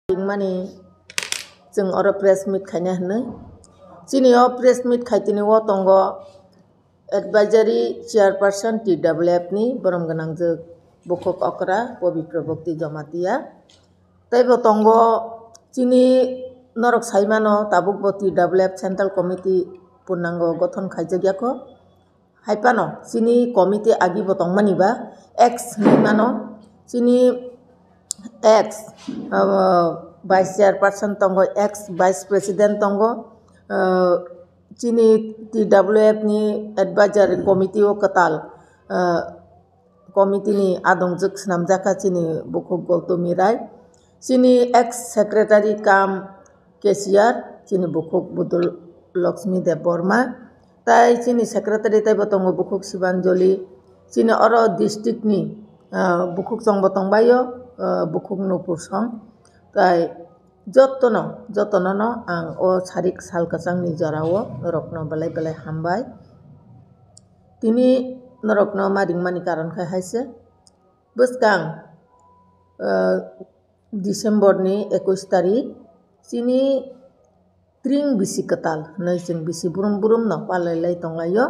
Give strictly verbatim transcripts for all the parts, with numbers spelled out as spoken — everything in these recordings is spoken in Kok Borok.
Ringmani chwng oro press meet khaina hwnwi. Chini o press meet khaitini o tongo advisory chairperson T W F ni borom gwnangjwk bukhuk okra Pabitra Bhakti Jamatia. Tei bo tongo chini norok saimano tabuk bo T W F Central Committee purnango gothon khaijak yakho. Hai phano chini committee agi bo tongmani ba ex hinwi mano. Chini ex, uh, vice chairperson tongo, ex vice president tongo, uh, chini T W F ni advisory committee o kwtal, uh, committee ni adongjwk swnamjakha chini bukhuk Gautami Rai, chini ex secretary cum cashier chini bukhuk Budul Lakshmi Debbarma, tai chini secretary taibo tongo bukhuk Sibanjali, chini oro district ni, ah, bukhuk chwngbo tongbaio, ah, bukhuk Nupur Song, tai jotono, jotono no ang o sarik sal kwchangni jorao norokno belai belai hambai. Tini norokno ma ringmani karon khai hai se. Bwskang, eh, December ni ekush tarik chini tring bisi kwtal hwnwi chwng bisi brum brum no palai lai tong laio.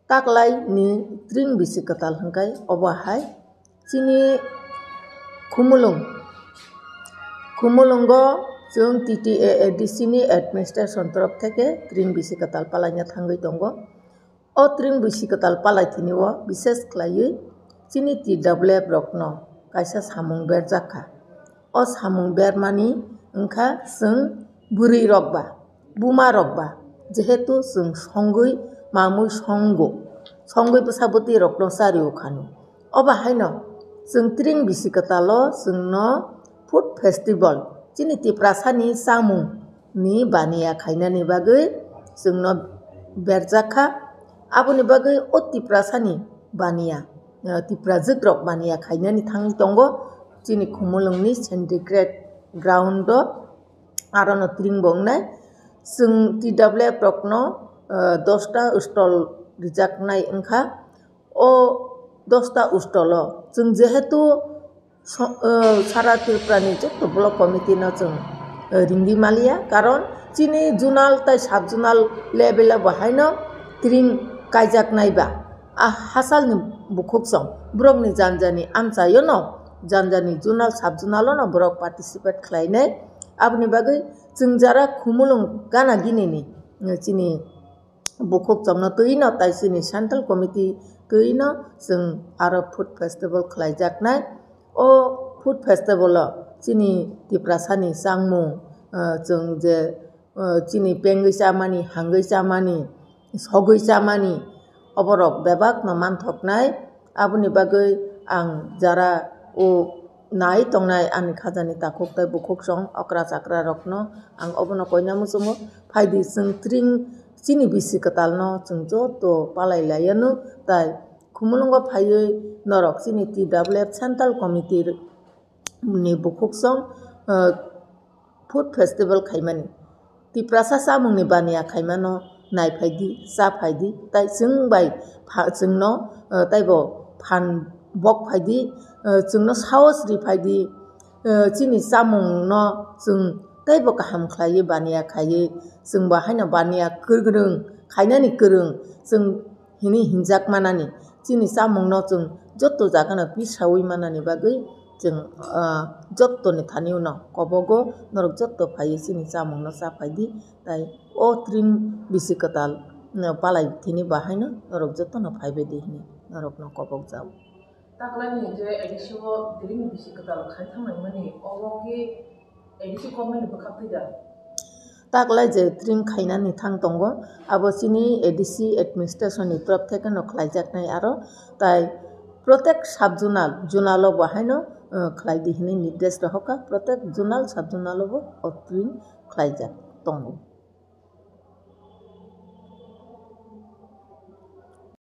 Taklai ni tring bisi kwtal hwnkhe obo hai chini Khumulwng, Khumulwngo chwng T T A A D C ni administration torof theke tring bisi kwtal palaina thangwi tongo. O tring bisi kwtal palai tini o bises khlaiwi chini T W F rokno kaisa samung berjak kha. O samung bermani wngkha chwng bwrwi rok ba, buma rok ba, jehetu chwng songwi mamwi songo, songwi bwsa bwtwi rokno chario khani. Obo haino chwng tring bisi kwtalo chwngno food festival, chini Tiprasani chamung ni baniya khainani bagwi chwngno berjak kha. Aboni bagwi o Tiprasani baniya, eh, Tiprajwk rok baniya khainani thangwi tongo chini Khumulwngni Sacred Ground o, arono tring bo wngnai. Chwng T W F rokno, eh, dosta stall rijaknai wngkha. O dosta stall o chwng jehetu so-, eh, sara Tripura ni joto block committee no chwng, eh, ringdi maliya, karon chini zonal tai sub zonal level o bo haino tring kaijaknai ba. A hachal ni bukhuk song borok ni jani jani amchaio no, jani jani zonal sub zonal o no borok participate khlainai. Aboni bagwi chwng jara Khumulwng gana gini ni, eh, chini bukhuk chomno twi no tai chini central committee twi no chwng aro food festival khlaijaknai. O food festival o chini Tiprasani changmung, ah, chwng je, ah, chini pengwi chamani, hangwi chamani, sogwi chamani, oborok bebak no manthoknai. Aboni bagwi ang jara o nai tongnai ani khajani takhuk tai bukhuk song okra chakra rokno ang obono koina muchungo. Phaidi chwng tring chini bisi kwtalno chwng joto palai laianw tai Khumulwngo phaiwi norok chini T W F Central Committee ni bukhuk song, eh, food festival khaimani. Tiprasa chamungni baniya khaimano nai phaidi, cha phaidi, tai chwng bai pha-, chwngno, eh, taibo phan bok phaidi, eh, chwngno sahos ri phaidi, eh, chini chamungno chwng teibo kaham khlaiwi baniya khaiwi, chwngbo haino baniya kwrwng khainani kwrwng chwng hinwi hinjak manani, chini chamungno chwng joto jagano pisawi manani bagwi chwng, ah, jotoni thani uno kobogo norok joto phaiwi chini chamungno cha phaidi, tai o tring bisi kwtal, no, palai thini bahaino norok jotono phaibaidi hinwi norokno kobok jao. Taklai ni je A D C o tring bisi kwtal khai thangnaimani, obo khe A D C government ni bwkha twi da? Taklai je tring khainani thang tongo, abo chini A D C administration ni torof theke no khlaijaknai aro, tai protek sub zonal, zonal o bo haino, eh, khlai di hinwi nirdesh rohorkha, protek zonal, sub zonal o bo o tring khlaijak tongo.